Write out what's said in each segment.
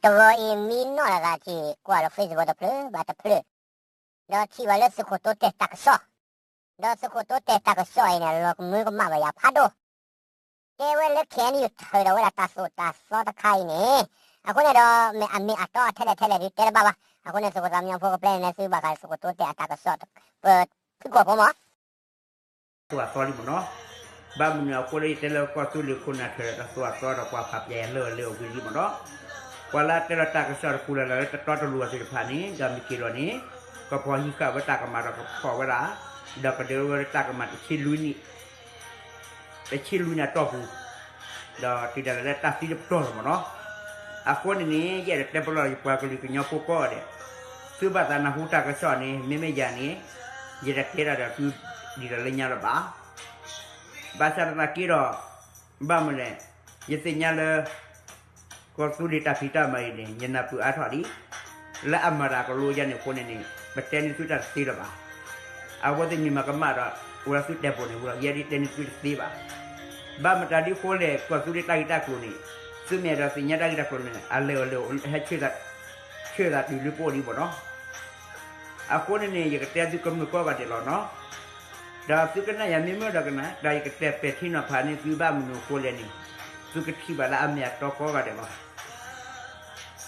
တဂီၤအံၤမံနီၣ်လီၤသးထံၣ် ကွၢ်လၢ Facebook တဖျၢၣ်ဘၣ်တဖျၢၣ်, ဒီးထံၣ်ဘၣ်လၢသုးခိၣ်တိတဲာ်တၢ်ကစီၣ်, ဒီးသုးခိၣ်တိတဲာ်တၢ်ကစီၣ်အံၤန့ၣ် လီၤကမၢကမၣ်ဘၣ်ယၤဖးဒိၣ်, တဲဝဲလၢ KNU ထုးထီၣ်ဝဲဒၣ်တၢ်သိၣ်တၢ်သီတခါအံၤန့ၣ်, အဃိန့ၣ်ဒီး မ့ၢ်အမ့ၢ်အတီထဲလဲၣ်ထဲလဲၣ်ဒုးတဲတဘၣ်ဘၣ်. အဃိန့ၣ် သုးခိၣ်သးမံဖိကပျဲန့ၣ် သုဘၣ်ဃးလၢသုးခိၣ်တိတဲာ်အတၢ်ကစီၣ် ပဖုၣ်ကိာ်ဖိမး သိၣ်အသီလံမ့ၢ်နီၤ. ဘၣ်မနုၤအဃိလၢယတဲလၢကီၢ်သူလ့ၤခိၣ်နၢ်ထုးဒီးတၢ်သိၣ်အသီဒီးပှၤဖးပျဲယၤလၢအလၢအဝံၤလံမ့ၢ်နီၤ. ပှၤလၢအတဲလီၤတၢ်ကစီၣ်တပူၤလၢ်လၢ်လၢတတီတလိၤအသ့ၣ်တဖၣ်န့ၣ် ဒီးမ့ၢ်က့ၤလီၤန့ၣ် ကဖီၣ်ဟံးဃာ်ဝဲတၢ်ကမၣ်ဒီးကဖီၣ်ဝဲဒၣ်, ဒီးကဒုးဝဲတၢ်ကမၣ်တဆံလွံၢ်နံၣ် တဆံလွံၢ်နံၣ်အတီၢ်ပူၤ, ဒီးတုၤဒၣ်လဲာ်လၢတၢ်သံတပတီၢ်လီၤမ့ၢ်နီၤ. အဃိန့ၣ်န့ၣ် ယအဲၣ်ဒိးတဲပလီၢ်ယပှၤကလုာ်ကညီဖိကိးဂၤဒဲး, သုဘၣ်သးနၢ်ဟူတၢ်ကစီၣ်န့ၣ် မ့မ့ၢ်ယၤန့ၣ် ယတတဲတၢ်ဒီးသုဒ်သိးလၢညါလၢၤဘၣ်. ဘၣ်ဆၣ်သနာ်က့ဒီး ဘၣ်မနုၤလဲၣ်, ယသ့ၣ်ညါလၢ ကီၢ်သူလ့ၤတၢ်ဖံးတၢ်မၤအံၤန့ၣ် ယနၢ်ပၢၢ်အါထီၣ်လံ, လၢအမၤတၢ်ကလိယါန့ၣ်အဃိန့ၣ်န့ၣ် ပတဲန့ၢ်သုတၢ်တသ့လၢၤဘၣ်. အဝဲသ့ၣ်မ့ၢ်မၤကမၣ်ဒီး ဝဲဒၣ်သုတဲာ်ပိာ်န့ၣ်ဝံၤလီၤ, ယဲဒၣ်တဲန့ၢ်သုတသ့ဘၣ်. ဘၣ်မတၤဒ်အဃိလဲၣ် ကီၢ်သူလ့ၤတၢ်ဂ့ၢ်တၢ်ကျိၤန့ၣ် သုမ့ၢ်အဲၣ်ဒိးသ့ၣ်ညါတၢ်ဂ့ၢ်တၢ်ကျိၤန့ၣ် အလဲၤအီၤလဲၤအီၤ ဟဲဆှၢသးတုၤလၢပအိၣ်ဒံးမ့ၢ်နီၤ. အဃိန့ၣ်န့ၣ် ယကတဲသုကမျၢၢ်ကိးဂၤဒဲးလီၤနီၤ. ဒီးသုကနၣ်ယၤမ့ၢ်မုာ်ဒီးကနၣ်, ဒီးယကတဲပဲာ်ထံနီၤဖးန့ၢ်သုဘၣ်မနုၤအဃိလဲၣ်န့ၣ် သုကထံၣ်ဘၣ်လၢအမ့ၢ်အတီကိးဂၤဒဲးလီၤ.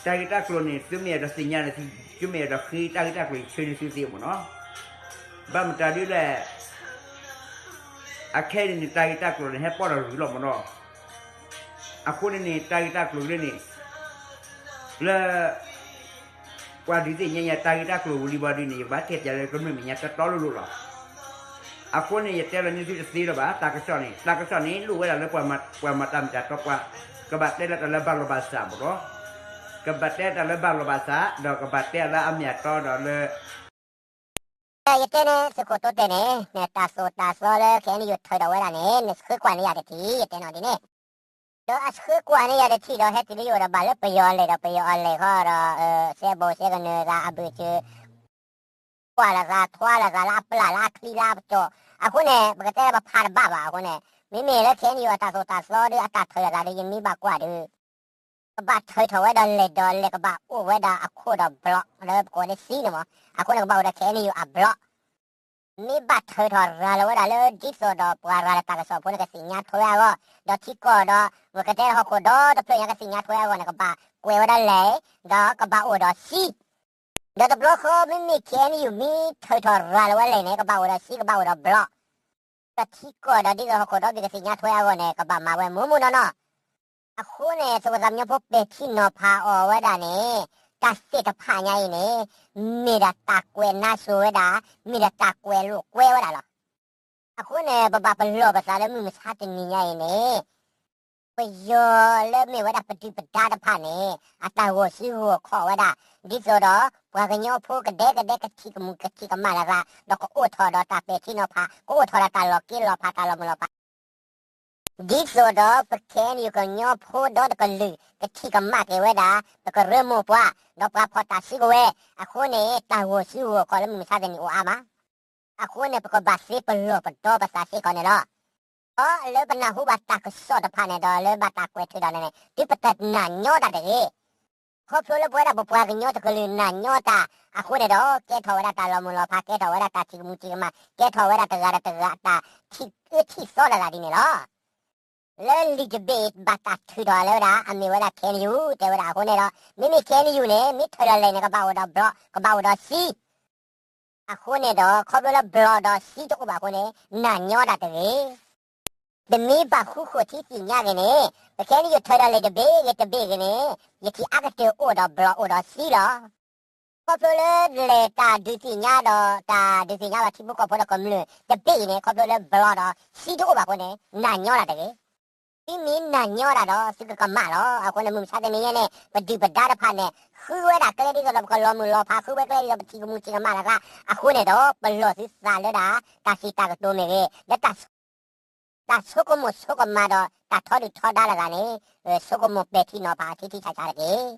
တၢ်ဂ့ၢ်တၢ်ကျိၤန့ၣ် သုမ့ၢ်အဲၣ်ဒိးသ့ၣ်ညါန့ၣ် သုမ့ၢ်အဲၣ်ဒိးဃ့တၢ်ဂ့ၢ်တၢ်ကျိၤ ယဆှၢန့ၢ်သုသ့မ့ၢ်နီၤ. ဘၣ်မတၤဒ်လဲၣ် အခဲအံၤန့ၣ် တၢ်ဂ့ၢ်တၢ်ကျိၤန့ၣ် ဟဲပီၣ်ဒီးရူၤလီၤမ့ၢ်နီၤ. အဃိန့ၣ်န့ၣ် တၢ်ဂ့ၢ်တၢ်ကျိၤလၢန့ၣ် လၢ ပှၤဒုးသ့ၣ်ညါယၤတၢ်ဂ့ၢ်တၢ်ကျိၤဝံၤလံဘၣ်ဒုးန့ၣ် ယကဘၣ်တဲပၠးလၢကမျၢၢ်မဲာ်ညါတီတီလိၤလိၤလီၤ. အဃိန့ၣ် ယတဲလီၤန့ၢ်သုတသ့လၢၤဘၣ် တၢ်ကစီၣ်န့ၣ်, တၢ်ကစီၣ်န့ၣ် လိၣ်ဝဲဒၣ်လၢပှၤမၤတၢ်မ့ၢ်တၢ်တီ ပှၤကဘၣ်တဲလၢတၢ်လၢဘၣ်လီၤဘၣ်စးမ့ၢ်နီၤ. ကဘၣ်တဲတၢ်လၢဘၣ်လီၤဘၣ်စး ဒီးကဘၣ်တဲလၢအမ့ၢ်အတီဒီးလၢ ယတဲန့ၣ် သုးခိၣ်တိတဲာ်န့ၣ် နတၢ်သိၣ်တၢ်သီလၢ KNU ထုးထီၣ်ဝဲဒၣ်န့ၣ် နဆှၢကွၢ်န့ၢ်ယၤတထံၣ် ယတဲနီၤဒ်န့ၣ်, ဒီးအဆှၢကွၢ်န့ၢ်ယၤတထံၣ်ဒီး ဟဲတုၤလၢယအိၣ်ဒီးဘၣ်လၢပယီၤအလဲၢ်ဒီးပယီၤအလဲၢ်ဃီဒီး စဲဘူးစဲကနၢၤသးအဘုးစၢၤ ကွၢ်လိာ်သးထွါလိာ်သးလၢအပျၢ်လၢအချံလၢအပတီၢ်, အဃိန့ၣ် ပကတဲလၢပဖးတဘၣ်ဘၣ်အဃိန့ၣ်, မ့မ့ၢ်လၢ KNU အတၢ်သိၣ်တၢ်သီဒီးအတၢ်ထုးထီၣ်သးဒီး ယမ့ၢ်ဘၣ်ကွၢ်ဒီး ကဘၣ်ထုးထီၣ်ဝဲဒီးလဲၢ်ဒီးလဲၢ် ကဘၣ်အိၣ်ဝဲဒၣ်အခိၣ်ဒီးဘျီၣ် လၢပကိးလၢစံန့ၣ်မး, အဃိန့ၣ် ကဘၣ်အိၣ်ဒီး KNU အဘျီၣ်, မ့ၢ်ဘၣ်ထုးထီၣ်ရၤလီၤဝဲဒၣ်လၢ ဒ်သိးဒီးပှၤရၤလီၤတၢ်ကစီၣ်ဖိန့ၣ် ကသ့ၣ်ညါထွဲအဂီၢ်, ဒီးထံကီၢ်ဒီး ပကတဲဟီၣ်ခိၣ်ဒီတဖျၢၣ်ညါ ကသ့ၣ်ညါထွဲအဂီၢ်န့ၣ် ကဘၣ်ကွဲးဝဲဒၣ်လဲၢ် ဒီးကဘၣ်အိၣ်ဒီးစံ ဒီးတဘျီဃီ မ့မ့ၢ် KNU မ့ၢ်ထုးထီၣ်ရၤလီၤဝဲလဲၢ်န့ၣ် ကဘၣ်အိၣ်ဒီးစံ ကဘၣ်အိၣ်ဒီးဘျီၣ်, ဒီးထံကီၢ်ဒီးဒ်သိးဟီၣ်ခိၣ်ဒီဘ့ၣ် ကသ့ၣ်ညါထွဲအဂီၢ်န့ၣ် ကဘၣ်မၤဝဲမိၢ်မိၢ်နီၢ်နီၢ်, အဃိန့ၣ် သုးခိၣ်သးမံဖိပဲာ်ထံနီၤဖးအီၤဝဲဒၣ်န့ၣ် တၢ်သ့ၣ်တဖၣ်ညါအံၤန့ၣ် မ့ၢ်ဒၣ်တၢ်ကွဲးနါစိၤဝဲဒၣ်, မ့ၢ်ဒၣ်တၢ်ကွဲးလိာ်ကွဲဝဲဒၣ်လီၤ. အဃိန့ၣ် ပဘၣ်ပလီၢ်ပသးလၢမုၢ်မဆါတနံၤညါအံၤန့ၣ် ပယီၤလၢမ့ၢ်ဝဲဒၣ်ပဒုၣ်ပဒါတဖၣ်န့ၣ် အတၢ်ဂီၤစုဂီၤခီၣ်ဝဲဒၣ် ဒ်သိးဒီး ပှၤကညီဖိကဒဲကဒဲ ကထံၣ်ကမူၣ်ကထံၣ်ကမၣ်လိာ်သး ဒီးကအိၣ်ထီၣ်ဒီးတၢ်ပဲာ်ထံနီၤဖး ကအိၣ်ထီၣ်ဒီးတၢ်လီၤက့ၤလီၤဖး တၢ်လီၤမုၢ်လီၤဖး ဒ်သိးဒီးပ KNU ကညီဖိဒီတကလုာ် ကထံၣ်ကမၣ်က့ၤဝဲဒၣ် ပကရၢမိၢ်ပှၢ် ဒီးပှၤဖီၣ်တၢ်စုကဝဲၤ, အဃိန့ၣ် တၢ်ဂီၤစုဂီၤခီၣ်လၢမုၢ်မဆါတနံၤအိၣ်အါမး. အဃိန့ၣ် ပကဘၣ်သ့ပလီၢ်ပဒီပသးစ့ၢ်ကီးန့ၣ်လီၤ. ဒီးလၢပနၢ်ဟူဘၣ်တၢ်ကစီၣ်တဖၣ်န့ၣ်ဒီး လၢဘၣ်တၢ်ကွဲးထုးဒီးန့ၣ်န့ၣ် တုၤပတနာ်ညီတၢ်တဂ့ၤ ခီဖျိလၢပဝဲဒၣ်ပပှၤကညီတကလုာ်နာ်ညီတၢ် အဃိန့ၣ်ဒီး ကဲထီၣ်ဝဲဒၣ်တၢ်လီၤမုၢ်လီၤဖး ကဲထီၣ်ဝဲဒၣ်တၢ်ထံၣ်ကမူၣ်ထံၣ်ကမၣ် ကဲထီၣ်ဝဲဒၣ်တဂၤဒီးတဂၤအတၢ်ထံၣ်အၢထံၣ်သီလိာ်သးဒ်န့ၣ်လီၤ. လၢလံာ်တဘ့ၣ်အံၤ ဘၣ်တၢ်ထုးထီၣ်လၢဝဲဒၣ် အမ့ၢ်ဝဲဒၣ် KNU တဲဝဲဒၣ်အဃိန့ၣ်ဒီး မ့မ့ၢ် KNU န့ၣ် မ့ၢ်ထုးထီၣ်လဲၢ်န့ၣ် ကဘၣ်အိၣ်ဒီးဘျီၣ် ကဘၣ်အိၣ်ဒီးစံ အဃိန့ၣ်ဒီး ခီဖျိလၢဘျီၣ်ဒီးစံတအိၣ်ဘၣ်အဃိန့ၣ် နာ်ညီတၢ်တဂ့ၤ. တမ့ၢ်ဘၣ်ဃူဃီၣ်ထံသ့ၣ်ညါဂ့ၤန့ၣ် ပ KNU ထုးထီၣ်လဲၢ်တဘ့ၣ်ဂ့ၤတဘ့ၣ်ဂ့ၤန့ၣ် ယထံၣ်အါကတၢၢ်အိၣ်ဒီးဘျီၣ်အိၣ်ဒီးစံလီၤ. ခီဖျိလၢလဲၢ်တၢ်ဒုးသ့ၣ်ညါဒီး တၢ်ဒုးသ့ၣ်ညါဘၣ်ထံဖိကီၢ်ဖိဒီးကမျၢၢ်တဘ့ၣ်အံၤန့ၣ် ခီဖျိလၢဘျီၣ်ဒီးစံတအိၣ်ဘၣ်အဃိန့ၣ် နာ်ညီတၢ်တဂ့ၤ. သုမ့ၢ်နာ်ညီတၢ်ဒီး သုကကမၣ်လီၤ. အဃိန့ၣ် မုၢ်မဆါတနံၤညါန့ၣ် ပဒုၣ်ပဒါတဖၣ်န့ၣ် ဃုဝဲဒၣ်ကျဲဒ်သိးဒီးပကလီၤမုၢ်လီၤဖး ဃုဝဲကျဲဒ်သိးပထံၣ်ကမူၣ်ထံၣ်ကမၣ်လိာ်သး အဃိန့ၣ်ဒီး ပလီၢ်သုသးလၢဒၣ် တၢ်စံးတၢ်ကတိၤမ့ၢ်ဂ့ၤ လၢ တၢ်ဆိကမိၣ်ဆိကမးဒီး တၢ်ထီဒုၣ်ထီဒါလိာ်သးန့ၣ် ဆိကမိၣ်ပဲာ်ထံနီၤဖးထံထံဆးဆးတက့ၢ်.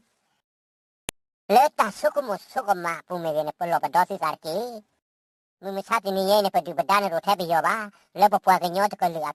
လၢတၢ်ဆိကမိၣ်ဆိကမးအပူၤမ့ၢ်ဂ့ၤန့ၣ် ပလီၢ်ပဒီသုသးတက့ၢ်. မုၢ်မဆါတနံၤညါအံၤန့ၣ် ပဒုၣ်ပဒါန့ၣ် တအိၣ်ထဲပယီၤဘၣ်. လၢပပှၤကညီတကလုာ်အ